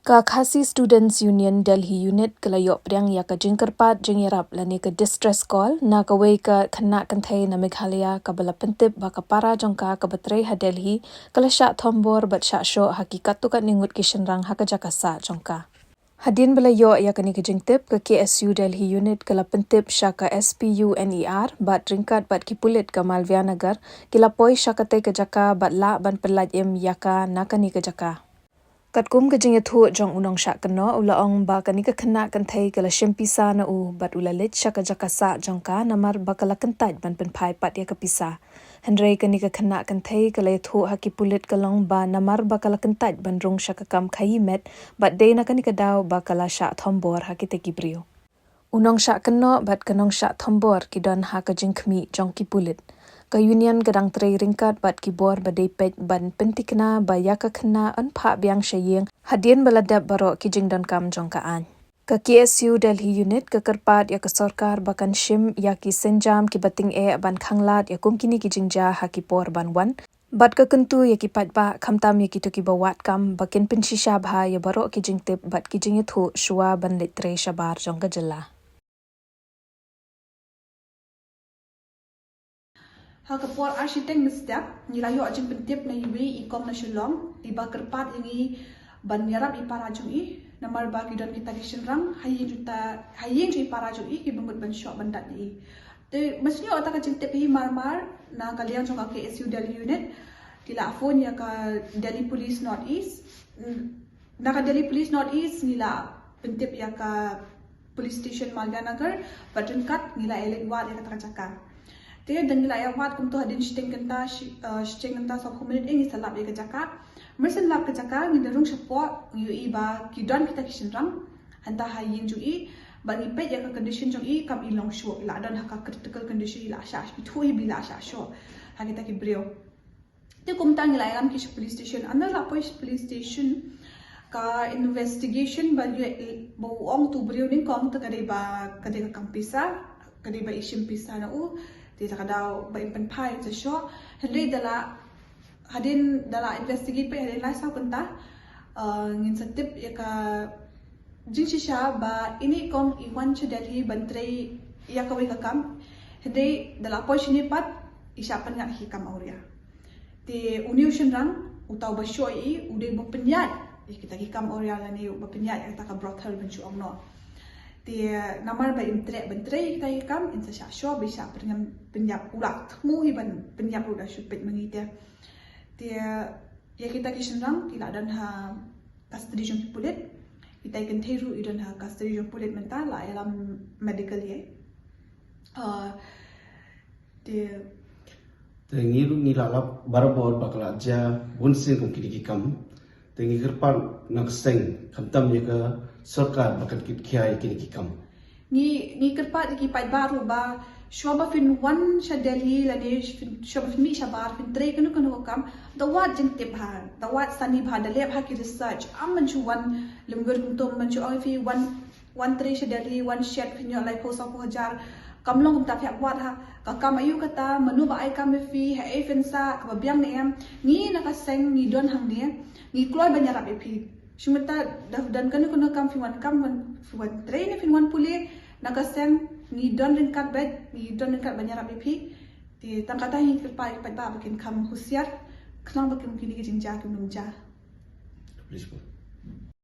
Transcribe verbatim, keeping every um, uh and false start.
Ka Khasi Students Union Delhi Unit ka la ïoh pdiang ïa ka jingkyrpad jingïarap lane ka distress call na kawei ka khynnah kynthei na Meghalaya kaba la pyntip ba ka para jong ka kaba trei ha Delhi ka la shah thombor bad shah shoh ha ki katto katne ngut ki shynrang ha ka jaka sah jong ka. Hadien ba la ïoh ïa kane ka jingtip, ka K S U Delhi Unit ka la pyntip sha ka S P U N E R bad ryngkat bad ki pulit ka Malviya Nagar, ki la poi sha katei ka jaka bad lah ban pyllait im ïa ka na kane ka jaka. Katkum ka jingïathuh jong u nongshah kynnoh, u la ong ba kane ka khynnah kynthei ka la shim pisa na u bad u la leit sha ka jaka sah jong ka namar ba ka la kyntait ban pynphai pat ïa ka pisa. Hynrei kane ka khynnah kynthei ka la ïathuh ha ki pulit ka long ba namar ba ka la kyntait ban rung sha ka kam khaïi met bad dei na kane ka daw ba ka la shah thombor ha kitei ki briew. U nongshah kynnoh bad ka nongshah thombor ki don ha ka jingkhmih jong ki pulit. Ka union ka dang trei ryngkat bad ki bor ba dei peit ban pyntikna ba ïa ka khynnah yn phah biang sha ïing hadien ba la dep baroh ki jingdonkam jong ka aiñ. Ka K S U Delhi Unit ka kyrpad ïa ka sorkar ba kan shim ïa ki sienjam kiba tyngeh ban khanglad ïa kum kine ki jingjia ha ki por ban wan. Bad ka kyntu ïa ki paidbah khamtam ïa kito kiba wad kam ba kin pynshisha bha ïa baroh ki jingtip bad ki jingïathuh shuwa ban leit trei shabar jong ka jylla. Ha ka por ar shiteng mynstep, ngi la ïoh jingpyntip na iwei i kong na Shillong, iba kyrpad ïa ngi ban ïarap i para jong i, namar ba ki don kita ki shynrang ha ïing jong i, ha ïing jong i para jong i, kiba mut ban shoh ban dat ïa i. Te mynstep ïoh kata ka jingtip hi mar mar na ka liang jong ka K S U Delhi Unit, ki la phone ïa ka Delhi Police North East. Mm, na ka Delhi Police North East ngi la pyntip ïa ka Police Station Malviya Nagar, bad ryngkat ngi la ïaleit wad ïa kata ka jaka. Te da ngi la ïa wad kumto hadien shiteng kynta, shi-, eh, shiteng kynta sawphew minit ngi sa lap ïa ka jaka. Mar shen lap ka jaka ngi da rung shapoh, ngi ïohi ba ki don kita ki shynrang hangta ha ïing jong i, bad ngi peit ïa ka condition jong i kam i long shuh, i la don ha ka critical condition, i la shah, ithuh hi ba i la shah shuh ha kita ki briew. Te kumta ngi la ïalam ki sha police station. Ynda la poi sha police station, ka investigation ba ïoh, ba u ong utu u briew nyngkong te ka dei ba, ka dei ka kam pisa, ka dei ba i shim pisa na u, te da ka daw ba in pynphai sa shuh. Hynrei da la, hadien da la investigate peit hadien lai saw kynta, eh, ngin sa tip ïa ka jingshisha ba ine i kong i wan sha Delhi ban trei ïa kawei ka kam. Hynrei da la poi shane pat i shah pynïap ïa ki kam awria. Te une u shynrang, uta uba shoh ïa i, u dei uba pynïaid ïa kita ki kam awria lane uba pynïaid ïa kata ka brothel ban shu ong noh. Te namar ba im treh ban trei ïa kita ki kam, in sa shah shoh ba i shah pynïap, pynïap, u la thmu hi ban pynïap ruh, da shu peit ma ngi te. Te ïa kita ki shynrang ki la don ha custody jong ki pulit. Kita ki kynthei ruh ki don ha custody jong pulit mynta, la ïalam medical ïa. Ah, te Te ngi ruh ngi la lap barabor ba ka la jia bunsien kum kine ki kam. Te ngi kyrpad na ka seng khamtam ïa ka sorkar ba kan kit khia ïa kine ki kam. Ngi, ngi kyrpad ïa ki paidbah ruh ba shuwa ba phin wan sha Delhi lane phin, shuwa ba phin mih shabar, phin trei kano kano ka kam, da wad jingtip bha, da wad sani bha, da leh bha ki research. Ym ban shu wan lyngngoh kumto, ym ban shu ong ïa phi wan, wan trei sha Delhi, wan shet phin ïoh laiphew sawphew hajar. Kam long kumta, phi hap wad ha ka kam aïu kata, mano ba ai kam ïa phi, haei phin sah, kaba biang ne em. Ngi na ka seng ngi don hangne, ngi kloi ban ïarap ïa phi. Shu mynta da don kano kano kam, phi wan kam, wan, phi wan trei ne phin wan pule, na ka seng ngi don ryngkat beit, ngi don ryngkat ban ïarap ïa phi. Te tang kata hi, kyrpad ïa ki paidbah ba kin kham husiar khnang ba kin, kine ki jingjia kim long jia. Please go.